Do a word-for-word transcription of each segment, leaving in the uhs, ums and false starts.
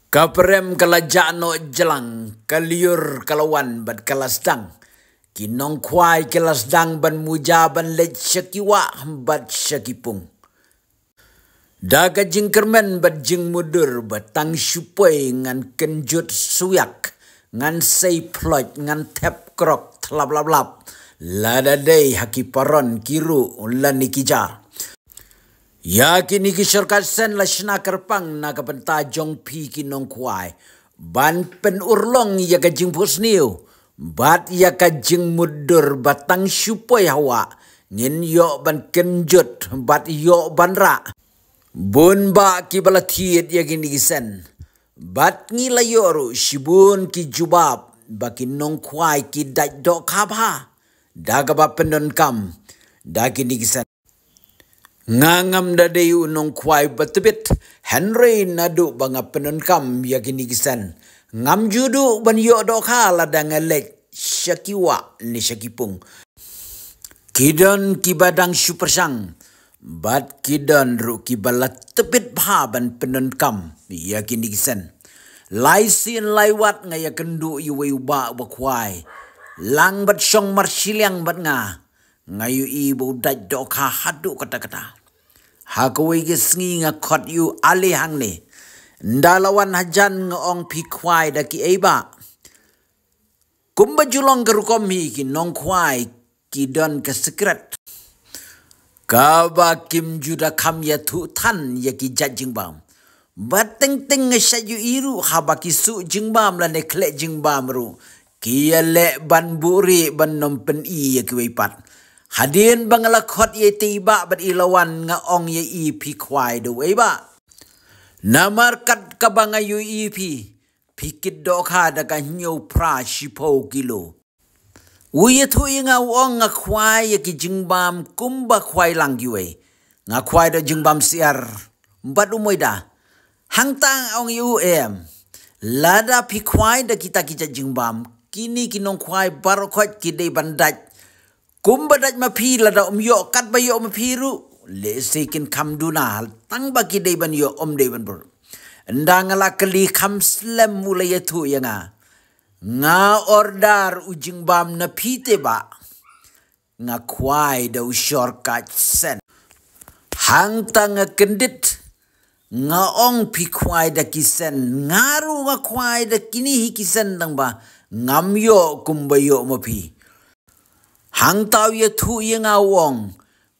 Ka prem ka la jah noh jlang, ka lyiur ka la wan bad ka la sdang. Ki nongkhwai ki la sdang ban muja ban leit sha ki wah bad sha ki pung. Da ka jingkyrmen bad jingmutdur ba tang shu poi ngan kynjut swiak, ngan sei ploit, ngan thep krok thlap lap lap. Lada dei ha ki paron ki ruh lane ki jar. Ïa kine ki shortcut sen la shna kyrpang na ka bynta jong phi ki nongkhwai ban pynurlong ïa ka jingphohsniew bad ïa ka jingmutdur ba tang shu poi ha wah, ngin ïoh ban kynjut bad ïoh ban rah. Bun bah kiba la thied ïa kine ki sen bad ngi la ïoh ruh shibun ki jubab ba ki nongkhwai ki dait dohkha bha da kaba pyndonkam da kine ki sen. Nga ngam da dei u nongkhwai ba tbit, hynrei naduh ba nga pyndonkam ïa kine ki sen, ngam ju duh ban ïoh dohkha lada nga leit sha ki wah ne sha ki pung. Ki don kiba dang shu pyrshang bad ki don ruh kiba la tbit bha ban pyndonkam ïa kine ki sen. Lai sien lai wat nga ïakynduh ïa uwei u bah uba khwai lang bad shong marshiliang bad nga. Nga ïohi ba u dait dohkha haduh katta katta. Ha kawei ka sngi nga khot ïa u ale hangne. Ynda la wan hajan nga ong, phi khwai da kiei bah? Kumba ju long ka rukom hi, ki nongkhwai ki don ka secret kaba kim ju da kham ïathuh than ïa ki jait jingbam. Bad teng teng nga shait ïohi ruh haba ki suh jingbam lane khleh jingbam ruh, ki ïaleh ban buhrieh ban nym pyni ïa kiwei pat. Hadien ba nga la khot ïa itei i bah bad i la wan, nga ong ïa i, phi khwai da uei bah? Namar kat kaba nga ïohi phi, phi kit dohkha da ka hynñiew phra shiphew kilo. U ïathuh ïa nga u ong, nga khwai ïa ki jingbam kumba khwai lang kiwei. Nga khwai da jingbam syiar bad u moida. Hangta nga ong ïa u, em, lada phi khwai da kita ki jait jingbam, kine ki nongkhwai baroh khoit ki dei ban dait kumba dait ma phi. Lada ym ïoh katba ïoh ma phi ruh, lehse kin kham duna, tang ba ki dei ban ïoh, ym dei ban bud. Ynda nga la kylli kham slem u la ïathuh ïa nga, nga order u jingbam na phi te bah. Nga khwai da u shortcut sen. Hangta nga kyndit, nga ong, phi khwai da ki sen? Nga ruh nga khwai da kine hi ki sen, tang ba ngam ïoh kumba ïoh ma phi. Hangta u ïathuh ïa nga u ong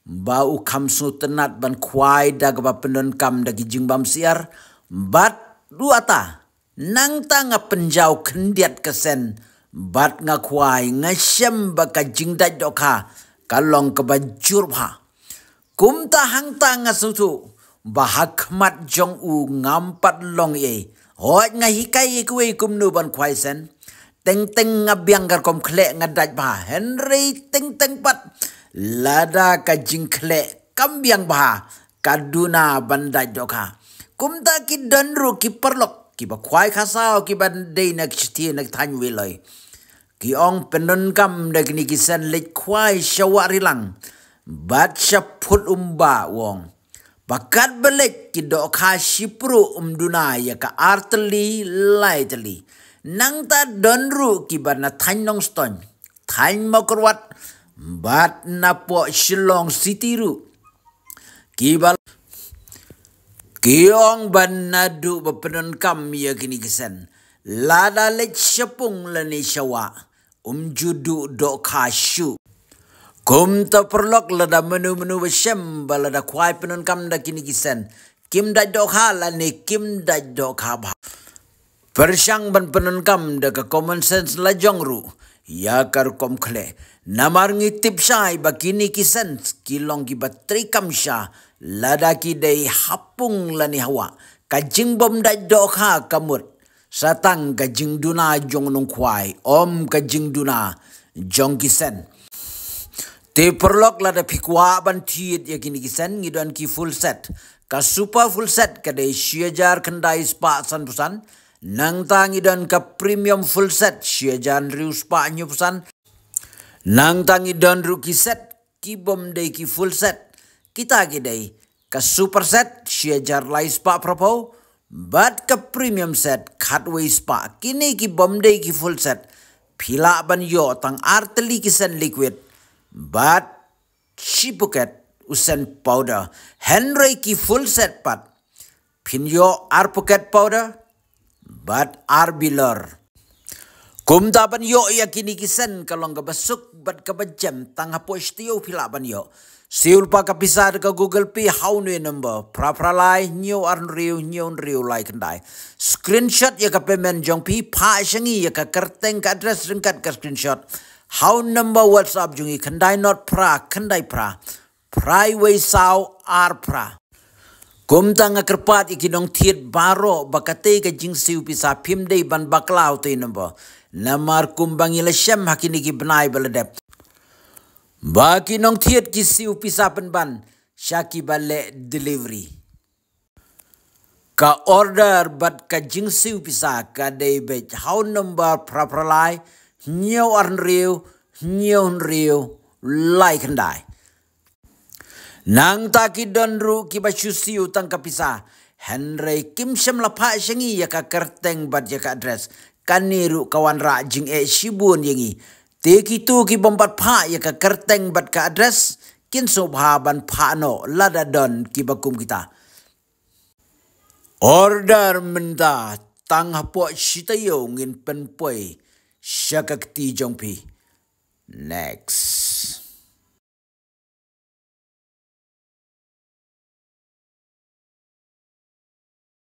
ba u kham sngewtynnat ban khwai da kaba pyndonkam da ki jingbam syiar bad u ata. Nangta nga pynjaw khyndiat ka sen bad nga khwai, nga shem ba ka jingdait dohkha ka long kaba jur bha. Kumta hangta nga sngewthuh ba ha khmat jong u ngam pat long ei. Hooid, nga hikai ïa kiwei kumno ban khwai sen. Teng teng nga biang ka rukom khleh, nga dait bha, hynrei teng teng pat lada ka jingkhleh kam biang bha, ka duna ban dait dohkha. Kumta ki don ruh ki paralok kiba khwai kha saw, kiba dei na ki shatei na ki thaiñ Weiloi. Ki ong, pyndonkam da kine ki sen, leit khwai sha Wah Rilang bad sha Phut Umba, u ong. Ba katba leit ki dohkha shipruh, ym duna ïa ka ar tylli lai tylli. Nangta don ruh kiba na thaiñ Nongstoiñ, thaiñ Mawkyrwat bad napoh Shillong City ruh. Kiba, ki ong ba naduh ba pyndonkam ïa kine ki sen, lada leit sha pung lane sha wah, ym ju duh dohkha shuh. Kumta paralok, lada mano mano ba shem ba lada khwai pyndonkam da kine ki sen, kim dait dohkha lane kim dait dohkha bha, pyrshang ban pyndonkam da ka common sense la jong ruh ïa ka rukom khleh. Namar ngi tip shai ba kine ki sen ki long kiba treikam sha lada ki dei ha pung lane ha wah. Ka jingbym dait dohkha ka mut sa tang ka jingduna jong u nongkhwai, ym ka jingduna jong ki sen. Te paralok, lada phi kwah ban thied ïa kine ki sen, ngi don ki full set. Ka super full set ka dei shi hajar khyndai spah sanphew san. Nangta ngi don ka premium full set, shi hajar hynriew spah hynñiewphew san. Nangta ngi don ruh ki set kibym dei ki full set. Kita ki dei ka super set, shi hajar lai spah phraphew, bad ka premium set khatwei spah. Kine ki bym dei ki full set. Phi lah ban ïoh tang ar tylli ki sen liquid bad shi packet u sen powder. Hynrei ki full set pat phin ïoh ar packet powder bad ar bilor. Kumta ban ïoh ïa kine ki sen ka long kaba suk bad kaba jem, tang hapoh shi taïew phi lah ban ïoh. Siew lypa ka pisa da ka Google Pay ha une u number: phra phra lai hynñiew ar hynriew hynñiew hynriew lai khyndai. Screenshot ïa ka payment jong phi, phah sha ngi ïa ka kyrteng, ka address ryngkat ka screenshot ha u number WhatsApp jong ngi: khyndai not phra khyndai phra phra wei saw ar phra. Kumta nga kyrpad ïa ki nongthied baroh ba katei ka jingsiew pisa phim dei ban bakla ïa utei u number, namar kumba ngi la shem ha kine ki bnai ba la dep ba ki nongthied ki siew pisa pynban sha kiba leh delivery. Ka order bad ka jingsiew pisa ka dei beit ha u number phra phra lai hynñiew ar hynriew hynñiew hynriew lai khyndai. Nangta ki don ruh kiba shu siew tang ka pisa, hynrei kim shym la phah sha ngi ïa ka kyrteng bad ïa ka address. Kane ruh ka wanrah jingeh shibun ïa ngi. Te kito ki bym pat phah ïa ka kyrteng bad ka address, kin sngewbha ban phah noh lada don kiba kum kita. Order mynta, tang hapoh shi taïew ngin pynpoi sha ka kti jong phi. Next.